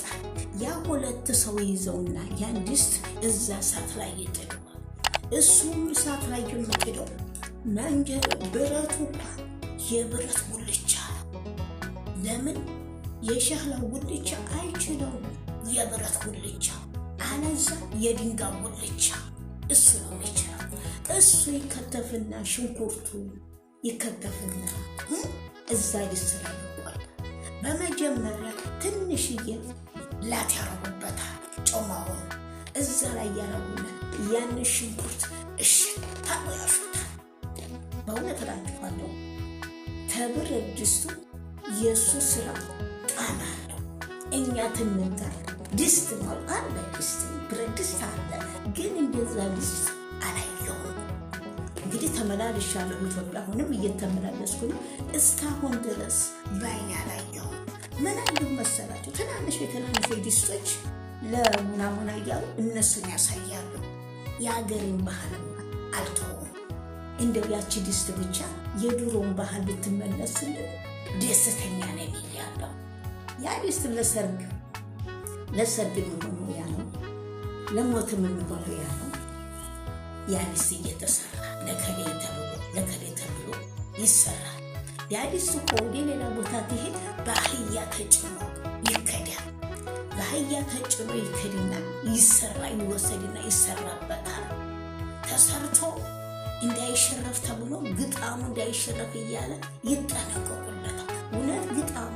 ይወጣል። ያ ሁለት ሰው ይዘውና ያን ድስት እዛ እሳት ላይ ይጥደዋል። እሱም እሳት ላይ የሚጥደው መንጀ ብረቱ የብረት ጉልቻ ነው። ለምን የሸክላ ጉልቻ አይችለውም። የብረት ጉልቻ አለዛ የድንጋይ ጉልቻ እሱ ነው የሚችለው። እሱ ይከተፍና ሽንኩርቱ ይከተፍና እዛ ድስት ላይ ይቆላል። በመጀመሪያ ትንሽዬ ላት ያረጉበታል። ጮማውን እዛ ላይ ያረጉና ያን ሽንኩርት እሽት ያሹታል። በእውነት እላችኋለሁ ተብረት ድስቱ የእሱ ስራ ጣዕም አለው። እኛ ትንንታል ድስት ነው አለ፣ ድስት ብረት ድስት አለ፣ ግን እንደዛ ድስት አላየሁም። እንግዲህ ተመላልሻለሁ ኢትዮጵያ፣ አሁንም እየተመላለስኩ ነው። እስካሁን ድረስ ባይኔ አላየሁም። ምን አሉ መሰላችሁ? ትናንሽ የትናንሽ ድስቶች ለሙናሙና እያሉ እነሱን ያሳያሉ። የሀገሬን ባህል አልተውም። እንደው ያቺ ድስት ብቻ የድሮን ባህል ብትመለስልን ደስተኛ ነኝ እያለሁ። ያ ድስት ለሰርግ የሚሆነው ያ ነው፣ ለሞትም የሚሆነው ያ ነው። ያ ድስት እየተሰራ ለከሌ ተብሎ ለከሌ ተብሎ ይሰራል። ያ ድስት እኮ ወደ ሌላ ቦታ ትሄድ በአህያ ተጭኖ ይከዳል። በአህያ ተጭኖ ይከድና ይሰራ ይወሰድና ይሰራበታል። ተሰርቶ እንዳይሸረፍ ተብሎ ግጣሙ እንዳይሸረፍ እያለ ይጠነቀቁለታል። እውነት ግጣሙ